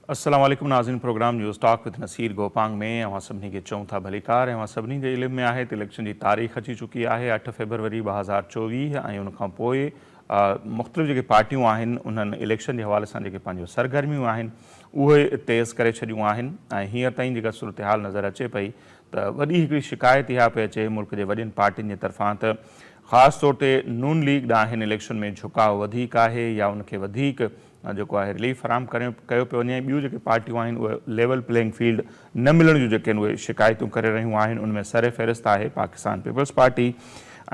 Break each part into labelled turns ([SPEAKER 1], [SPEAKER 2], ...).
[SPEAKER 1] السلام عليڪم ناظرين programme news talk with Naseer Gopang ۾ اوهان سڀني کي چئون ٿا ڀليڪار ۽ اوهان سڀني جي علم ۾ آهي ته اليڪشن جي تاريخ اچي چڪي آهي 8 فيبروري 2024 ۽ ان کان پوء مختلف جيڪي پارٽيون آهن انهن اليڪشن جي حوالي سان جيڪي پنهنجون سرگرميون آهن اهي تيز ڪري ڇڏيون آهن ۽ هينئر تائين جيڪا صورتحال نظر اچي پئي ته وڏي هڪڙي شڪايت اها پئي اچي ملڪ جي وڏين پارٽين جي طرفان ته خاص طور تي نون ليگ ڏانهن هن اليڪشن ۾ جهڪاء وڌيڪ آهي يا ان کي وڌيڪ جيڪو آهي رليف فراهم ڪيو پيو وڃي ۽ ٻيون جيڪي پارٽيون آهن اهي ليول پليئنگ فيلڊ نه ملڻ جون جيڪي آهن اهي شڪايتون ڪري رهيون آهن ان ۾ سر فهرست آهي Pakistan Peoples Party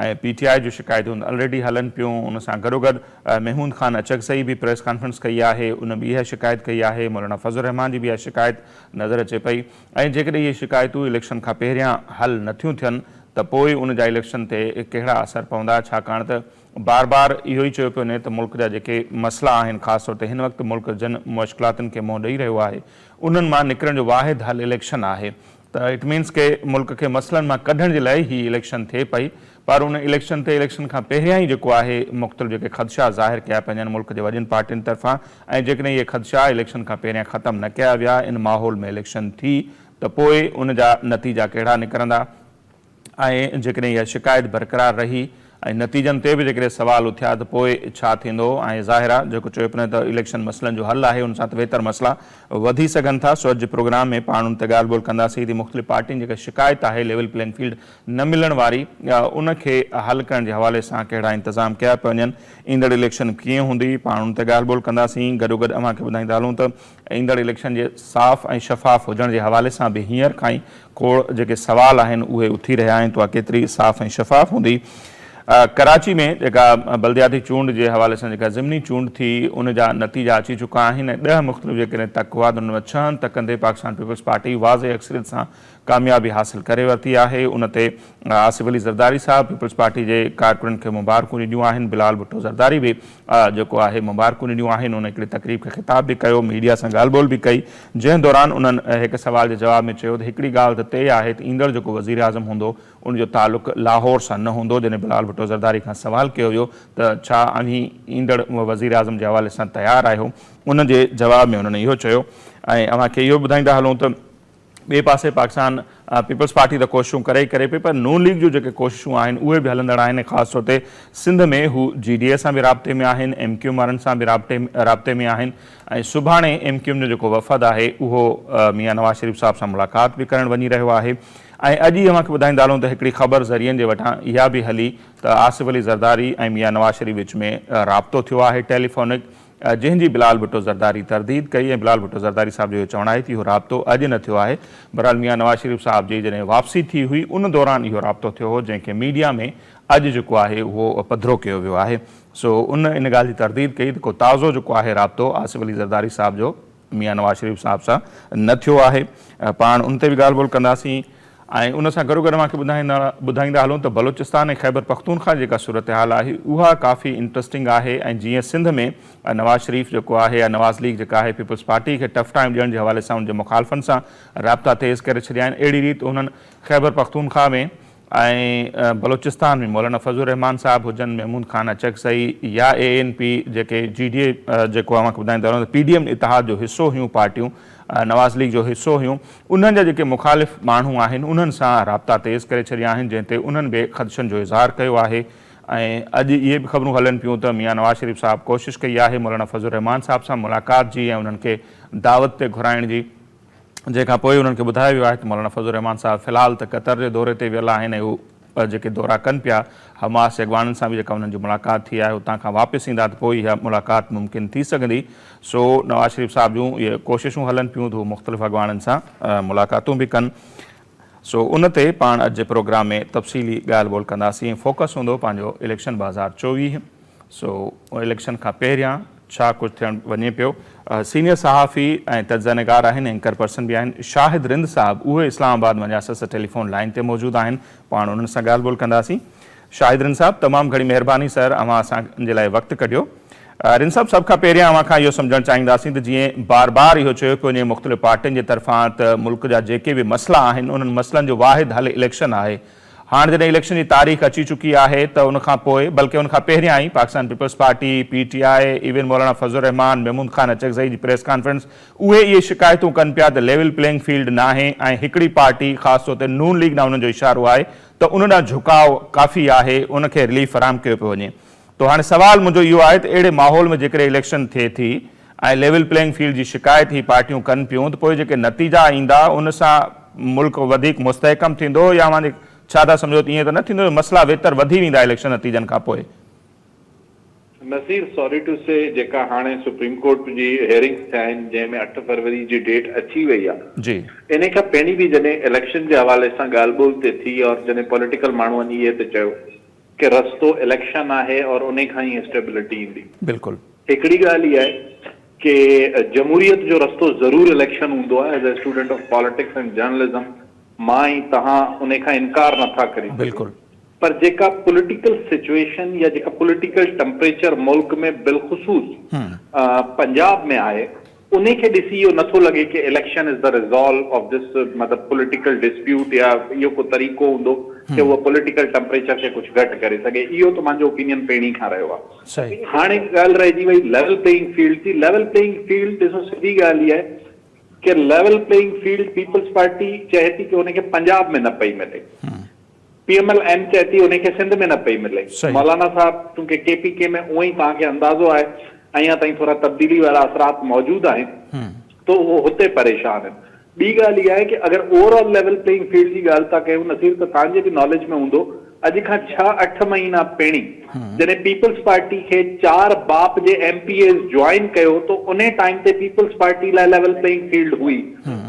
[SPEAKER 1] ۽ P T I جون شڪايتون الريڊي هلن پيون ان سان گڏوگڏ محمود خان اچڪزئي به پريس ڪانفرنس ڪئي آهي ان به اها شڪايت ڪئي آهي مولانا فضل الرحمان جي به اها شڪايت نظر اچي پئي ۽ جيڪڏهن اهي شڪايتون اليڪشن کان پهريان حل نٿيون ٿين ته پوء ان جا اليڪشن تي ڪهڙا اثر پوندا ڇاڪاڻ ته بار بار اهو ئي چيو پيو وڃي ته ملڪ جا جيڪي مسئلا آهن خاص طور تي هن وقت ملڪ جن مشڪلاتن کي منهن ڏئي رهيو آهي انهن مان نڪرڻ جو واحد حل اليڪشن آهي ته it means ڪي ملڪ کي مسئلن مان ڪڍڻ جي لاء هي اليڪشن ٿئي پئي پر ان اليڪشن تي اليڪشن کان پهريان ئي جيڪو آهي مختلف جيڪي خدشا ظاهر ڪيا پيا وڃن ملڪ جي وڏين پارٽين طرفان ۽ جيڪڏهن اهي خدشا اليڪشن کان پهريان ختم نه ڪيا ويا ان ماحول ۾ اليڪشن ٿي ته پوء ان جا نتيجا ڪهڙا نڪرندا. ۽ جيڪڏهن اها شڪايت برقرار رهي ۽ نتيجن تي به جيڪڏهن سوال اٿيا ته پوء ڇا ٿيندو ۽ ظاهر آهي جيڪو چيو پيو ته اليڪشن مسئلن جو حل آهي ان سان ته ويتر مسئلا وڌي سگهن ٿا سو اڄ جي پروگرام ۾ پاڻ ان تي ڳالهه ٻولهه ڪنداسين ته مختلف پارٽين جيڪا شڪايت آهي ليول پليئنگ فيلڊ نه ملڻ واري ان کي حل ڪرڻ جي حوالي سان ڪهڙا انتظام ڪيا پيا وڃن ايندڙ اليڪشن ڪيئن هوندي پاڻ ان تي ڳالهه ٻولهه ڪنداسين گڏوگڏ اوهان کي ٻڌائيندا هلون ته ايندڙ اليڪشن جي صاف ۽ شفاف هجڻ جي حوالي سان به هينئر کان ئي کوڙ جيڪي سوال آهن اهي اٿي رهيا آهن ته اها ڪيتري صاف ۽ شفاف هوندي. ڪراچي ۾ جيڪا بلدياتي چونڊ جي حوالي سان جيڪا ضمني چونڊ ٿي ان جا نتيجا اچي چڪا آهن ۽ ڏهه مختلف جيڪڏهن تڪ هئا ته انهن مان ڇهن تڪن تي پاڪستان پيپلز پارٽي واضح اڪثريت سان ڪاميابي حاصل ڪري ورتي آهي ان تي آصف علي زرداري صاحب پيپلز پارٽي جي ڪارڪنن کي مبارڪون ڏنيون آهن بلال ڀٽو زرداري به جيڪو آهي مبارڪون ڏنيون آهن ان هڪڙي تقريب کي خطاب به ڪيو ميڊيا سان ڳالهه ٻولهه به ڪئي جنهن دوران انهن هڪ سوال جي جواب ۾ چيو ته هڪڙي ڳالهه ته طئي آهي ته ايندڙ جيڪو وزيراعظم هوندو ان جو تعلق لاهور سان نه هوندو جڏهن بلال ڀٽو زرداري کان سوال ڪيو ويو ته ڇا اوهين ايندڙ وزيراعظم جي حوالي سان تيار آهيو ان جي جواب ۾ انهن اهو چيو ۽ اوهان کي اهو ٻڌائيندا هلون ته ٻئي پاسي پاڪستان پيپلز پارٽي ته ڪوششون ڪري ئي ڪري پئي پر نون ليگ جون جيڪي ڪوششون آهن اهي به هلندڙ آهن ۽ خاص طور تي سنڌ ۾ هو جي ڊي اي سان به رابطي ۾ آهن، ايم ڪيو ايم وارن سان به رابطي ۾ آهن ۽ سڀاڻي ايم ڪيو ايم جو جيڪو وفد آهي اهو ميان نواز شريف صاحب سان ملاقات به ڪرڻ وڃي رهيو آهي ۽ اڄ ئي اوهان کي ٻڌائيندا هلون ته هڪڙي خبر ذريعن جي وٽان اها به هلي ته آصف علي زرداري ۽ ميان نواز شريف وچ ۾ رابطو ٿيو آهي ٽيليفونڪ جنهن جي بلال ڀٽو زرداري ترديد ڪئي ۽ بلال ڀٽو زرداري صاحب جو اهو چوڻ آهي ته اهو رابطو اڄ نه ٿيو آهي بهرحال ميان نواز شريف صاحب جي جڏهن واپسي ٿي هئي ان دوران اهو رابطو ٿيو هو جنهن کي ميڊيا ۾ اڄ جيڪو آهي اهو پڌرو ڪيو ويو آهي سو ان ان ڳالهه جي ترديد ڪئي ته ڪو تازو جيڪو آهي رابطو آصف علي زرداري صاحب جو ميان نواز شريف صاحب سان نه ٿيو آهي. پاڻ ان تي به ڳالهه ٻولهه ڪنداسين ۽ ان سان گڏوگڏ اوهان کي ٻڌائيندا هلون ته بلوچستان ۽ خيبر پختونخوا جي جيڪا صورتحال آهي اها ڪافي انٽرسٽنگ آهي ۽ جيئن سنڌ ۾ نواز شريف جيڪو آهي يا نواز ليگ جيڪا آهي پيپلز پارٽي کي ٽف ٽائيم ڏيڻ جي حوالي سان ان جي مخالفن سان رابطا تيز ڪري ڇڏيا آهن اهڙي ريت انهن خيبر پختونخوا ۾ ۽ بلوچستان ۾ مولانا فضل الرحمان صاحب هجن، محمود خان اچڪزئي يا اي اين پي جيڪي جي ڊي اي جيڪو اوهان کي ٻڌائيندو رهان ته پي ڊي ايم اتحاد جو حصو هيون پارٽيون نواز ليگ جو حصو هيون انهن جا جيڪي مخالف ماڻهو آهن انهن سان رابطا تيز ڪري ڇڏيا آهن جنهن تي انهن به خدشن جو اظهار ڪيو آهي ۽ اڄ اهي به خبرون هلن پيون ته ميان نواز شريف صاحب ڪوشش ڪئي آهي مولانا فضل الرحمان صاحب سان ملاقات جي ۽ انهن کي دعوت تي گهرائڻ جي. جنهن کان پوء انهن کي ٻڌايو ويو آهي ته مولانا فضل الرحمان صاحب في الحال ته قطر جي دوري تي ويل آهن ۽ هو جيڪي دورا ڪن پيا حماس جي اڳواڻن سان به جيڪا انهن جي ملاقات ٿي آهي اتان کان واپس ايندا ته پوء اها ملاقات ممڪن ٿي سگهندي سو نواز شريف صاحب جون اهي ڪوششون هلن پيون ته هو مختلف اڳواڻن سان ملاقاتون به ڪن سو ان تي پاڻ اڄ جي پروگرام ۾ تفصيلي ڳالهه ٻولهه ڪنداسين ۽ فوڪس هوندو پنهنجو اليڪشن 2024 سو اليڪشن کان پهريان ڇا ڪجهه ٿيڻ وڃي پيو. سينيئر صحافي ۽ تجزيه نگار آهن اينڪر پرسن به آهن شاهد رند صاحب اهي اسلام آباد مان اسان سان ٽيليفون لائين تي موجود آهن پاڻ انهن سان ڳالهه ٻولهه ڪنداسين شاهد رند صاحب تمام گهڻي مهرباني سر اوهان اسان جي لاء وقت ڪڍيو رند صاحب سڀ کان پهريان اوهان کان اهو سمجهڻ چاهينداسين ته جيئن بار بار اهو چيو پيو وڃي مختلف پارٽين جي طرفان ته ملڪ جا جيڪي به مسئلا آهن انهن مسئلن جو واحد حل اليڪشن آهي هاڻ جڏهن اليڪشن جي تاريخ اچي چڪي آهي ته ان کان پوء بلڪه ان کان پهريان ئي Pakistan Peoples Party, P T I, even Maulana Fazl ur Rehman, Mahmood Khan Achakzai جي پريس ڪانفرنس اهي اهي شڪايتون ڪن پيا ته ليول پليئنگ فيلڊ ناهي ۽ هڪڙي پارٽي خاص طور تي نون ليگ ڏانهن انهن جو اشارو آهي ته ان ڏانهن جهڪاء ڪافي آهي ان کي رليف فراهم ڪيو پيو وڃي ته هاڻي سوال منهنجو اهو آهي ته اهڙي ماحول ۾ جيڪڏهن اليڪشن ٿئي ٿي ۽ ليول پليئنگ فيلڊ جي شڪايت هي پارٽيون ڪن پيون ته پوء جيڪي نتيجا ايندا ان سان ملڪ وڌيڪ مستحڪم ٿيندو يا اوهان ڇا ٿا سمجهو ته ائين ته نه ٿيندو جو مسئلا ويتر وڌي ويندا اليڪشن نتيجن کان پوء؟
[SPEAKER 2] نصير سوري ٽو سي جيڪا هاڻي سپريم ڪورٽ جي هيئرنگس ٿيا آهن جنهن ۾ اٺ فروري جي ڊيٽ اچي وئي آهي
[SPEAKER 1] جي.
[SPEAKER 2] انهي کان پهرين به جڏهن اليڪشن جي حوالي سان ڳالهه ٻولهه تي ٿي اور جڏهن پوليٽيڪل ماڻهن اهي ته چيو ڪي رستو اليڪشن آهي اور انهي کان ئي اسٽيبلٽي ايندي.
[SPEAKER 1] بلڪل.
[SPEAKER 2] هڪڙي ڳالهه اها آهي ڪي جمهوريت جو رستو ضرور اليڪشن هوندو آهي as a student of politics and journalism مان ۽ توهان انهي کان انڪار نه ٿا ڪري سگهون
[SPEAKER 1] بلڪل.
[SPEAKER 2] پر جيڪا پوليٽيڪل سچويشن يا جيڪا پوليٽيڪل ٽمپريچر ملڪ ۾ بالخصوص پنجاب ۾ آهي انهي کي ڏسي اهو نٿو لڳي ڪي election is the resolve of this مطلب پوليٽيڪل ڊسپيوٽ يا اهو ڪو طريقو هوندو ڪي اهو پوليٽيڪل ٽمپريچر کي ڪجهه گهٽ ڪري سگهي اهو ته مانجو اوپينين پهرين کان رهيو آهي. هاڻي ڳالهه رهجي وئي ليول پليئنگ فيلڊ جي ليول پليئنگ فيلڊ ڏسو سڌي ڳالهه اها آهي ڪي level playing field Peoples Party چاهي ٿي ڪي ان کي پنجاب ۾ نه پئي ملي. پي ايم ايل اين چئي ٿي انهي کي سنڌ ۾ نه پئي ملي. مولانا صاحب چونڪه ڪي پي ڪي ۾ اونئن ئي توهان کي اندازو آهي اڃا تائين ٿورا تبديلي وارا اثرات موجود آهن تو اهو هتي پريشان آهن. ٻي ڳالهه اها آهي ڪي اگر over all level playing field جي ڳالهه ٿا ڪيون نصير ته توهان جي به ناليج ۾ هوندو اڄ کان ڇهه اٺ مهينا پهرين جڏهن پيپلز پارٽي کي چار باپ جي ايم پي ايز جوائن ڪيو ته انهي ٽائيم تي پيپلز پارٽي لاء ليول پليئنگ فيلڊ هئي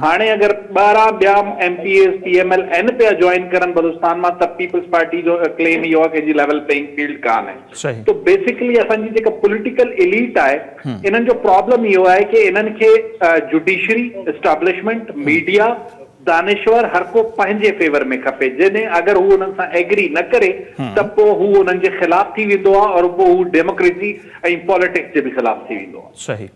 [SPEAKER 2] هاڻي اگر 12 ٻيا M P As P M L N پيا جوائن ڪرن بلوچستان مان ته پيپلز پارٽي جو ڪليم اهو آهي ڪه جي ليول پليئنگ فيلڊ ڪانهي ته بيسيڪلي اسان جي جيڪا پوليٽيڪل ايليٽ آهي انهن جو پرابلم اهو آهي ڪه انهن کي جوڊيشري، اسٽابلشمينٽ، ميڊيا، دانشور هر ڪو پنهنجي فيور ۾ کپي جڏهن اگر هو انهن سان ايگري نه ڪري ته پوء هو انهن جي خلاف ٿي ويندو آهي اور پوء هو ڊيموڪريسي ۽ پاليٽڪس جي به خلاف ٿي ويندو آهي.
[SPEAKER 1] صحيح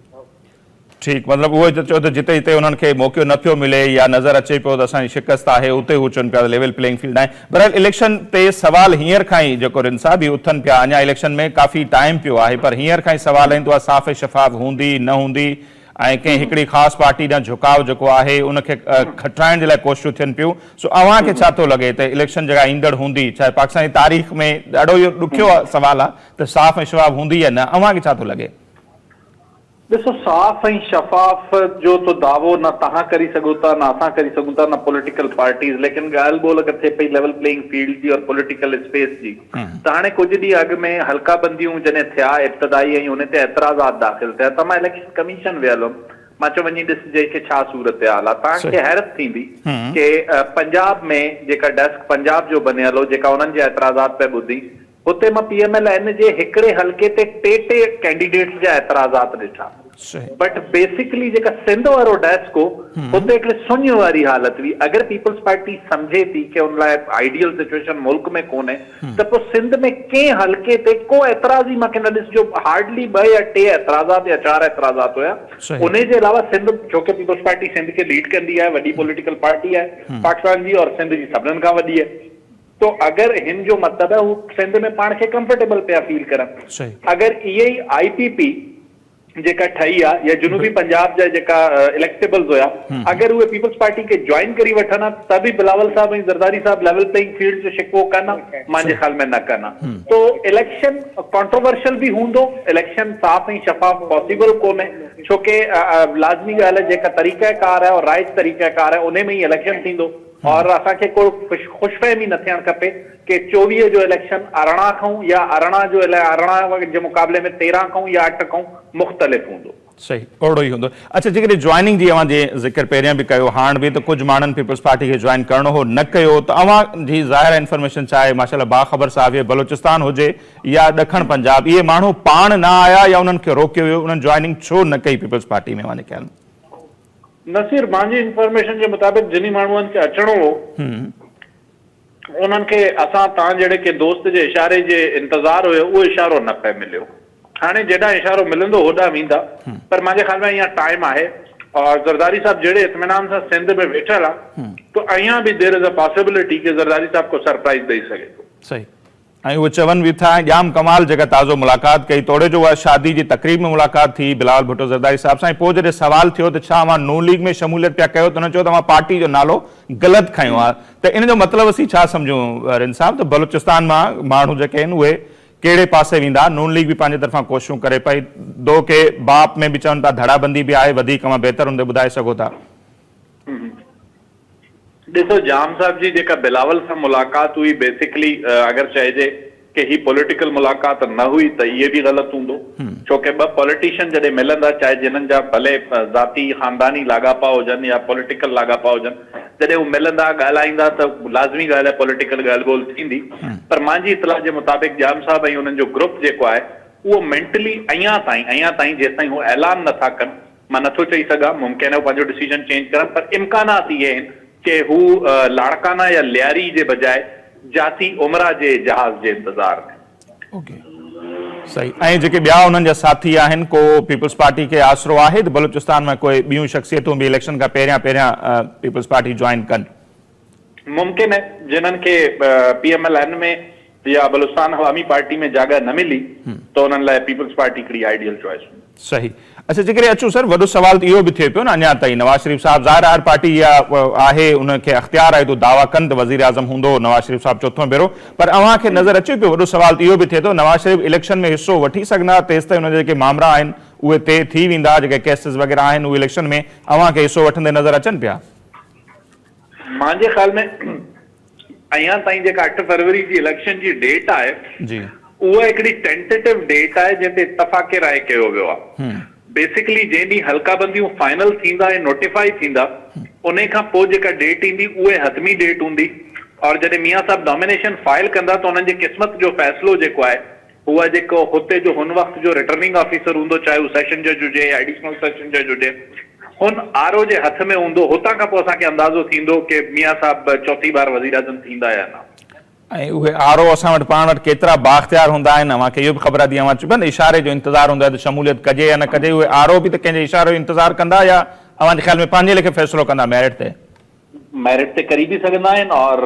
[SPEAKER 1] ٺيڪ مطلب اهو ئي ته چئو ته جتي جتي انهن کي موقعو نه پيو ملي يا نظر اچي پيو ته اسان جي شڪست آهي اتي هو چون پيا ته ليول پليئنگ فيلڊ ناهي بهرحال اليڪشن تي سوال هينئر کان ئي جيڪو رند صاحب هي اٿن پيا اڃا اليڪشن ۾ ڪافي ٽائيم پيو آهي پر هينئر کان ئي سوال آهن ته اها صاف ۽ شفاف هوندي نه هوندي ۽ ڪنهن هڪڙي خاص پارٽي ڏانهن جهڪاء جيڪو آهي ان کي کٽرائڻ جي لاء ڪوششون ٿين پيون سو اوهان کي ڇا ٿو لڳي ته اليڪشن جيڪا ايندڙ هوندي ڇا پاڪستان جي تاريخ ۾ ڏاڍو اهو ڏکيو سوال آهي ته صاف ۽ شفاف هوندي يا نه اوهان کي ڇا ٿو لڳي؟
[SPEAKER 2] ڏسو صاف ۽ شفاف جو ته دعوو نه توهان ڪري سگهو ٿا نه اسان ڪري سگهون ٿا نه پوليٽيڪل پارٽيز ليڪن ڳالهه ٻولهه اگر ٿئي پئي ليول پليئنگ فيلڊ جي اور پوليٽيڪل اسپيس جي ته هاڻي ڪجهه ڏينهن اڳ ۾ حلقه بنديون جڏهن ٿيا ابتدائي ۽ ان تي اعتراضات داخل ٿيا ته مان اليڪشن ڪميشن ويل هيم مان چيو وڃي ڏسجي ڪي ڇا صورتحال آ توهان کي حيرت ٿيندي ڪي پنجاب ۾ جيڪا ڊيسڪ پنجاب جو بنيل هو جيڪا انهن جا اعتراضات پئي ٻڌي هتي مان پي ايم ايل اين جي هڪڙي حلقي تي ٽي ٽي ڪينڊيڊيٽس جا اعتراضات ڏٺا بٽ بيسڪلي جيڪا سنڌ وارو ڊيسڪ هو اتي هڪڙي سڃ واري حالت هئي اگر پيپلز پارٽي سمجهي ٿي ڪي ان لاء آئيڊيل سچوئيشن ملڪ ۾ ڪونهي ته پوء سنڌ ۾ ڪنهن حلقي تي ڪو اعتراض ئي مان کي نه ڏسجو هارڊلي ٻه يا ٽي اعتراضات يا چار اعتراضات هيا انهي جي علاوه سنڌ ڇو ڪي پيپلز پارٽي سنڌ کي ليڊ ڪندي آهي وڏي پوليٽيڪل پارٽي آهي پاڪستان جي اور سنڌ جي سڀنن کان وڏي آهي تو اگر هن جو مطلب آهي هو سنڌ ۾ پاڻ کي ڪمفرٽيبل پيا فيل ڪرن اگر اهي ئي آئي پي پي جيڪا ٺهي آ يا جنوبي پنجاب جا جيڪا اليڪٽيبلز هيا اگر اهي پيپلز پارٽي کي جوائن ڪري وٺن ها ته به بلاول صاحب ۽ زرداري صاحب ليول پليئنگ فيلڊ جو شڪوو ڪن ها مانجي خيال ۾ نه ڪن ها تو اليڪشن ڪانٽروورشل به هوندو اليڪشن صاف ۽ شفاف پاسيبل ڪونهي ڇو ڪي لازمي ڳالهه آهي جيڪا طريقه ڪار آهي اور رائج طريقه ڪار آهي انهي ۾ ئي اليڪشن ٿيندو اور اسان کي ڪو خوش فهمي نه ٿيڻ کپي ڪي 24 جو اليڪشن 18 کئون يا 18 جو 18 جي مقابلي ۾ 13 کئون يا 8 کئون مختلف هوندو.
[SPEAKER 1] صحيح اهڙو ئي هوندو. اڇا جيڪڏهن جوائننگ جي اوهان جي ذڪر پهريان به ڪيو هاڻ به ته ڪجهه ماڻهن پيپلز پارٽي کي جوائن ڪرڻو هو نه ڪيو ته اوهان جي ظاهر آهي انفارميشن ڇا آهي ماشاء الله باخبر صحافي بلوچستان هجي يا ڏکڻ پنجاب اهي ماڻهو پاڻ نه آيا يا انهن کي روڪيو ويو انهن جوائننگ ڇو نه ڪئي پيپلز پارٽي ۾ اوهان جي خيال ۾؟
[SPEAKER 2] نصير مانجي انفارميشن جي مطابق جنهن ماڻهن کي اچڻو هو انهن کي اسان توهان جهڙي ڪنهن دوست جي اشاري جي انتظار هيو اهو اشارو نه پئي مليو هاڻي جيڏانهن اشارو ملندو هوڏانهن ويندا پر مانجي خيال ۾ اڃا ٽائيم آهي اور زرداري صاحب جهڙي اطمينان سان سنڌ ۾ ويٺل آ تو اڃا به دير از ا پاسيبلٽي ڪي زرداري صاحب ڪو سرپرائز ڏئي سگهي ٿو.
[SPEAKER 1] صحيح ۽ اهي چون به ٿا ۽ ڄام ڪمال جيڪا تازو ملاقات ڪئي توڙي جو اها شادي جي تقريب ۾ ملاقات ٿي بلاول ڀٽو زرداري صاحب سان ۽ پوء جڏهن سوال ٿيو ته ڇا اوهان نون ليگ ۾ شموليت پيا ڪيو ته انهن چيو ته اوهان پارٽي جو نالو غلط کنيو آهي ته ان جو مطلب اسين ڇا سمجهون رند صاحب ته بلوچستان مان ماڻهو جيڪي آهن اهي ڪهڙي پاسي ويندا نون ليگ به پنهنجي طرفان ڪوششون ڪري پئي دو ڪي باپ ۾ به چون پيا ڌڙابندي به آهي وڌيڪ اوهان بهتر ان تي ٻڌائي سگهو ٿا.
[SPEAKER 2] ڏسو ڄام صاحب جي جيڪا بلاول سان ملاقات هئي بيسڪلي اگر چئجي ڪي هي پوليٽيڪل ملاقات نه هئي ته اهي به غلط هوندو ڇو ڪي ٻه پوليٽيشن جڏهن ملندا چاهي جنھن جا ڀلي ذاتي خانداني لاڳاپا هجن يا پوليٽيڪل لاڳاپا هجن جڏهن هو ملندا ڳالهائيندا ته لازمي ڳالهه آهي پوليٽيڪل ڳالهه ٻولهه ٿيندي پر مانجي اطلاع جي مطابق ڄام صاحب ۽ انهن جو گروپ جيڪو آهي اهو مينٽلي اڃان تائين اڃان تائين جيستائين هو اعلان نٿا ڪن مان نٿو چئي سگهان، ممڪن آهي هو پنهنجو ڊسيزن چينج ڪرن پر امڪانات اهي آهن ڪي هو لاڙڪانا يا لياري جي بجاء جاتي عمرا جي جهاز جي انتظار ۾.
[SPEAKER 1] اوڪي صحيح ۽ جيڪي ٻيا انهن جا ساٿي آهن ڪو پيپلز پارٽي کي آسرو آهي ته بلوچستان مان ڪوئي ٻيون شخصيتون به اليڪشن کان پهريان پهريان پيپلز پارٽي جوائن ڪن؟
[SPEAKER 2] ممڪن آهي جنھن کي پي ايم ايل اين ۾ يا بلوچستان عوامي پارٽي ۾ جاڳهه نه ملي ته انهن لاء پيپلز پارٽي هڪڙي آئيڊيل چوائس هوندي.
[SPEAKER 1] صحيح اڇا جيڪڏهن اچون سر وڏو سوال ته اهو به ٿئي پيو نه اڃا تائين نواز شريف صاحب ظاهر آهي هر پارٽي اها آهي ان کي اختيار آهي ته دعويٰ ڪن ته وزيراعظم هوندو نواز شريف صاحب چوٿون ڀيرو پر اوهان کي نظر اچي پيو وڏو سوال ته اهو به ٿئي ٿو نواز شريف اليڪشن ۾ حصو وٺي سگهندا تيستائين ان جا جيڪي مامرا آهن اهي طئي ٿي ويندا جيڪي ڪيسز وغيره آهن اهي اليڪشن ۾ اوهان کي حصو وٺندي نظر اچن پيا.
[SPEAKER 2] مانجي خيال ۾ اڃان تائين جيڪا اٺ فروري جي اليڪشن جي ڊيٽ آهي اها هڪڙي ٽينٽيٽو ڊيٽ آهي جنهن تي اتفاق راء ڪيو ويو آهي. بيسڪلي جنهن ڏينهن حلقه بنديون فائنل ٿيندا ۽ نوٽيفائي ٿيندا انهي کان پوء جيڪا ڊيٽ ايندي اهي حتمي ڊيٽ هوندي اور جڏهن ميان صاحب نامينيشن فائل ڪندا ته انهن جي قسمت جو فيصلو جيڪو آهي هو جيڪو هتي جو هن وقت جو رٽرننگ آفيسر هوندو چاهي هو سيشن جج هجي يا ايڊيشنل سيشن جج هجي هن آر او جي هٿ ۾ هوندو هتان کان پوء اسان کي اندازو ٿيندو ڪي ميان صاحب چوٿين بار وزيراعظم ٿيندا يا نه.
[SPEAKER 1] ۽ اهي آر او اسان وٽ پاڻ وٽ ڪيترا بااختيار هوندا آهن اوهان کي اهو به خبر آهي جيئن اوهان چيو پيا نه اشاري جو انتظار هوندو آهي ته شموليت ڪجي يا نه ڪجي اهي آر او به ته ڪنهن جي اشاري جو انتظار ڪندا يا اوهان جي خيال ۾ پنهنجي ليکي فيصلو ڪندا ميرٽ تي؟
[SPEAKER 2] ميرٽ تي ڪري به سگهندا آهن اور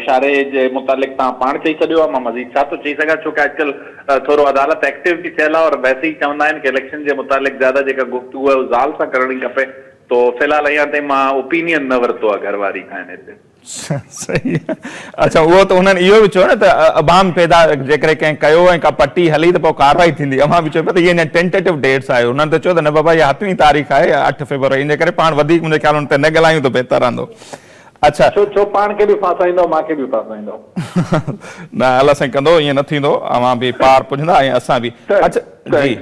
[SPEAKER 2] اشاري جي متعلق توهان پاڻ چئي ڇڏيو آهي مان مزيد ڇا ٿو چئي سگهان ڇو ڪه اڄڪلهه ٿورو عدالت ايڪٽو به ٿيل آهي اور ويسي ئي چوندا آهن ڪه اليڪشن جي متعلق زياده جيڪا گفتگو آهي اها زال سان ڪرڻي کپي تو في الحال اڃا تائين مان اوپينين نه ورتو آهي گهر واري کان انهي تي.
[SPEAKER 1] صحيح اڇا اهو ته انهن اهو به چيو نه ته ابهام پيدا جيڪڏهن ڪنهن ڪيو ۽ ڪا پٽي هلي ته پوء ڪارروائي ٿيندي اوهان به چئو پيا ته هي اڃا ٽينٽيٽو ڊيٽس آهي انهن ته چيو ته نه بابا اها حتمي تاريخ آهي اٺ فيبروري ان جي ڪري پاڻ وڌيڪ منهنجي خيال ان تي نه ڳالهايون ته بهتر رهندو اڇا.
[SPEAKER 2] ڇو ڇو پاڻ کي به ڦاسائيندؤ مان کي به ڦاسائيندؤ.
[SPEAKER 1] نه الله سائين ڪندو ائين نه ٿيندو اوهان به پار پڄندا ۽ اسان به اڇا جي.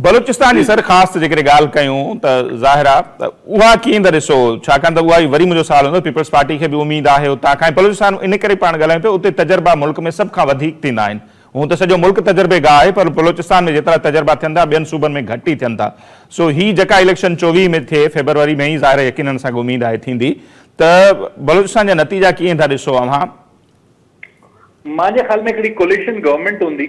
[SPEAKER 1] بلوچستان جي سر خاص جيڪڏهن ڳالهه ڪيون ته ظاهر آهي ته اها ڪيئن ٿا ڏسو ڇاڪاڻ ته اها ئي وري منهنجو سوال هوندو پيپلز پارٽي کي به اميد آهي اتان کان ۽ بلوچستان ان ڪري پاڻ ڳالهايون پيا اتي تجربا ملڪ ۾ سڀ کان وڌيڪ ٿيندا آهن هونء ته سڄو ملڪ تجربي گاهه آهي پر بلوچستان ۾ جيترا تجربا ٿين ٿا ٻين صوبن ۾ گهٽ ئي ٿين ٿا سو هي جيڪا اليڪشن 24 ۾ ٿئي فيبروري ۾ ئي ظاهر آهي يقينن اسان کي اميد آهي ٿيندي ته بلوچستان جا نتيجا ڪيئن ٿا ڏسو اوهان؟
[SPEAKER 2] مانجي خيال ۾ هڪڙي ڪوليشن گورنمينٽ هوندي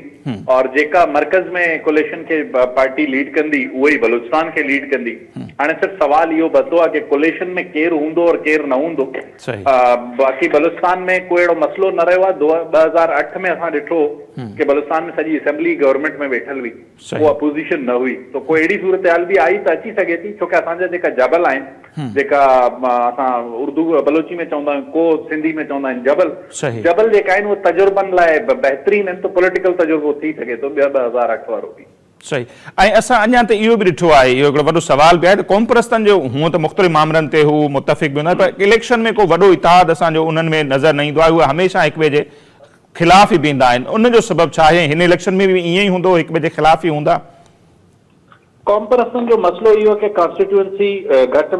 [SPEAKER 2] اور جيڪا مرڪز ۾ ڪوليشن کي پارٽي ليڊ ڪندي اهو ئي بلوچستان کي ليڊ ڪندي. هاڻي صرف سوال اهو بتو آهي ڪي ڪوليشن ۾ ڪير هوندو اور ڪير نه هوندو. باقي بلوچستان ۾ ڪو اهڙو مسئلو نه رهيو آهي. 2008 ۾ اسان ڏٺو ڪي بلوچستان ۾ سڄي اسيمبلي گورنمينٽ ۾ ويٺل هئي. ڪو اپوزيشن نه هئي ته ڪو اهڙي صورتحال به آئي ته اچي سگهي ٿي ڇو ڪي اسان جا جيڪا جبل آهن جيڪا اسان اردو بلوچي ۾ چوندا آهيون ڪوهه سنڌي ۾ چوندا آهن جبل جبل جيڪا آهن اهي تجربن لاء بهترين آهن ته پوليٽيڪل تجربو ٿي سگهي ٿو ٻيا 2008 وارو به.
[SPEAKER 1] صحيح ۽ اسان اڃا ته اهو به ڏٺو آهي اهو هڪڙو وڏو سوال به آهي ته قومپرستن جو هونء ته مختلف مامرن تي هو متفق به هوندا آهن پر اليڪشن ۾ ڪو وڏو اتحاد اسان جو انهن ۾ نظر نه ايندو آهي اهي هميشه هڪ ٻئي جي خلاف ئي بيهندا آهن ان جو سبب ڇا آهي ۽ هن اليڪشن ۾ به ائين ئي هوندو هڪ ٻئي جي خلاف ئي هوندا؟
[SPEAKER 2] قومپرستن جو مسئلو اهو آهي ڪي ڪانسٽيٽوئنسي گهٽ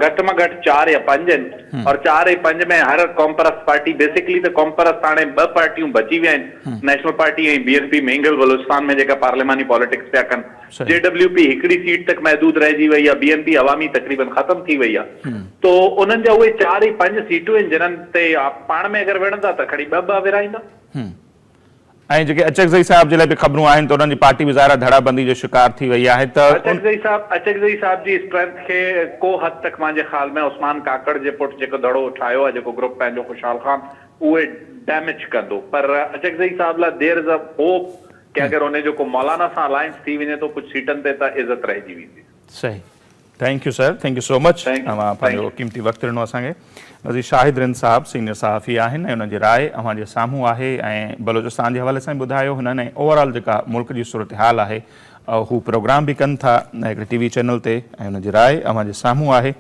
[SPEAKER 2] گهٽ مان گهٽ چار يا پنج آهن اور چار ۽ پنج ۾ هر قومپرست پارٽي بيسڪلي ته قومپرست هاڻي ٻه پارٽيون بچي ويا آهن national party ۽ B N P Mengal Balochistan ۾ جيڪا پارليماني پاليٽڪس پيا ڪن جي ڊبليو پي هڪڙي سيٽ تڪ محدود رهجي وئي آهي بي اين پي عوامي تقريبن ختم ٿي وئي آهي تو انهن جا اهي چار ئي پنج سيٽون آهن جنھن تي پاڻ ۾ اگر وڙهندا ته کڻي ٻه ٻه ورهائيندا.
[SPEAKER 1] ۽ جيڪي اچڪزئي صاحب جي لاء به خبرون آهن ته انهن جي پارٽي به ظاهر آهي ڌڙابندي جو شڪار ٿي وئي آهي ته ان.
[SPEAKER 2] اچڪزئي صاحب اچڪزئي صاحب جي اسٽرينٿ کي ڪو حد تڪ مانجي خيال ۾ عثمان ڪاڪڙ جي پٽ جيڪو ڌڙو ٺاهيو آهي جيڪو گروپ پنهنجو خوشحال خان اهي ڊيميج ڪندو پر اچڪزئي صاحب لاء دير از ا هوپ ڪي اگر انهي جو ڪو مولانا سان الائنس ٿي وڃي ٿو ڪجهه سيٽن تي ته عزت رهجي ويندي.
[SPEAKER 1] صحيح thank you sir thank you so much
[SPEAKER 2] thank you
[SPEAKER 1] اوهان
[SPEAKER 2] thank
[SPEAKER 1] پنهنجو
[SPEAKER 2] يو.
[SPEAKER 1] قيمتي وقت ڏنو اسان کي نظير شاهد رند صاحب سينيئر صحافي آهن ۽ انهن جي راء اوهان جي سامهون آهي ۽ بلوچستان جي حوالي سان به ٻڌايو هنن ۽ اوور آل جيڪا ملڪ جي صورتحال آهي هو پروگرام به ڪن ٿا هڪڙي ٽي وي چينل تي ۽ انهن جي راء اوهان جي سامهون آهي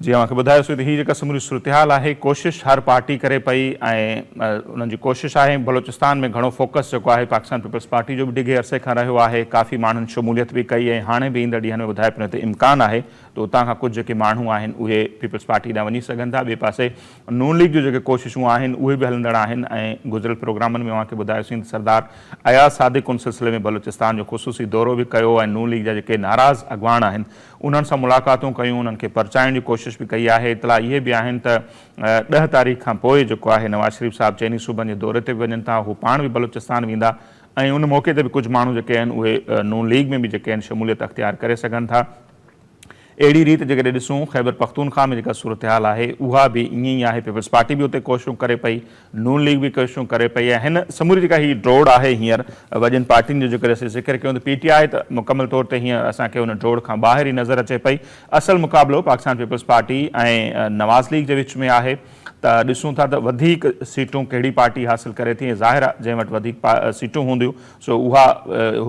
[SPEAKER 1] جي اوهان کي ٻڌايوسين ته هي جيڪا سموري صورتحال آهي ڪوشش هر پارٽي ڪري پئي ۽ انهن جي ڪوشش آهي بلوچستان ۾ گهڻو فوڪس جيڪو آهي پاڪستان پيپلز پارٽي جو به ڊگهي عرصي کان رهيو آهي ڪافي ماڻهن شموليت به ڪئي ۽ هاڻي به ايندڙ ڏينهن ۾ ٻڌايو پيو ته امڪان آهي ته اتان کان ڪجهه جيڪي ماڻهو آهن اهي پيپلز پارٽي ڏانهن وڃي سگهن ٿا ٻئي پاسي نون ليگ جون جيڪي ڪوششون آهن اهي به هلندڙ آهن ۽ گذريل پروگرامن ۾ اوهان کي ٻڌايوسين ته سردار اياز صادق ان سلسلي ۾ بلوچستان جو خصوصي دورو به ڪيو ۽ نون ليگ جا جيڪي ناراض اڳواڻ آهن انهن سان ملاقاتون ڪيون، انهن کي پرچائڻ جي ڪوشش به ڪئي آهي، اطلاع اهي به آهن ته ڏهه تاريخ کان پوء جيڪو آهي نواز شريف صاحب چئني صوبن جي دوري تي به وڃن ٿا، هو پاڻ به بلوچستان ويندا ۽ ان موقعي تي به ڪجهه ماڻهو جيڪي آهن اهي نون ليگ ۾ به جيڪي آهن شموليت اختيار ڪري سگهن ٿا. اهڙي ريت جيڪڏهن ڏسون خيبر پختونخواهه ۾ جيڪا صورتحال آهي اها به ائين ئي آهي، پيپلز پارٽي به اتي ڪوششون ڪري پئي، نون ليگ به ڪوششون ڪري پئي ۽ هن سموري جيڪا هي ڊوڙ آهي هينئر وڏين پارٽين جو جيڪڏهن اسين ذڪر ڪيون ته پي ٽي آء ته مڪمل طور تي هينئر اسان کي ان ڊوڙ کان ٻاهر ئي نظر اچي پئي اصل مقابلو Pakistan peoples party ۽ Nawaz league جي وچ ۾ آهي ته ڏسون ٿا ته وڌيڪ سيٽون ڪهڙي پارٽي حاصل ڪري ٿي ۽ ظاهر آهي جنهن وٽ وڌيڪ سيٽون هونديون سو اها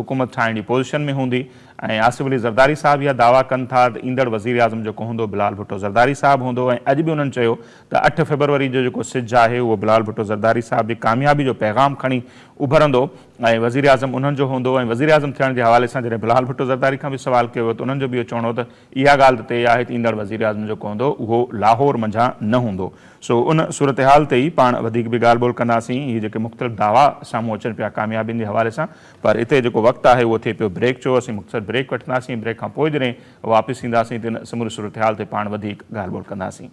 [SPEAKER 1] حڪومت ٺاهڻ جي پوزيشن ۾ هوندي ۽ آصف علي زرداري صاحب اها دعويٰ ڪن ٿا ته ايندڙ وزيراعظم جيڪو هوندو بلال ڀٽو زرداري صاحب هوندو ۽ اڄ به انهن چيو ته اٺ فيبروري جو جيڪو سج آهي اهو بلال ڀٽو زرداري صاحب جي ڪاميابي جو پيغام کڻي اڀرندو ۽ وزيراعظم انهن جو هوندو ۽ وزيراعظم ٿيڻ جي حوالي سان جڏهن بلال ڀٽو زرداري کان به سوال ڪيو ويو ته انهن جو به اهو چوڻ هو ته اها ڳالهه ته طئي آهي ته ايندڙ وزيراعظم جيڪو هوندو اهو لاهور منجهان نه هوندو سو ان صورتحال تي ئي پاڻ وڌيڪ به ڳالهه ٻولهه ڪنداسين هي جيڪي مختلف دعويٰ سامهون اچن پيا ڪاميابين جي حوالي سان پر اتي جيڪو وقت آهي اهو ٿئي پيو بريڪ جو اسين مختصر بريڪ وٺنداسين بريڪ کان پوء جڏهن واپس اينداسين ته ان سموري صورتحال تي پاڻ وڌيڪ ڳالهه ٻولهه ڪنداسين.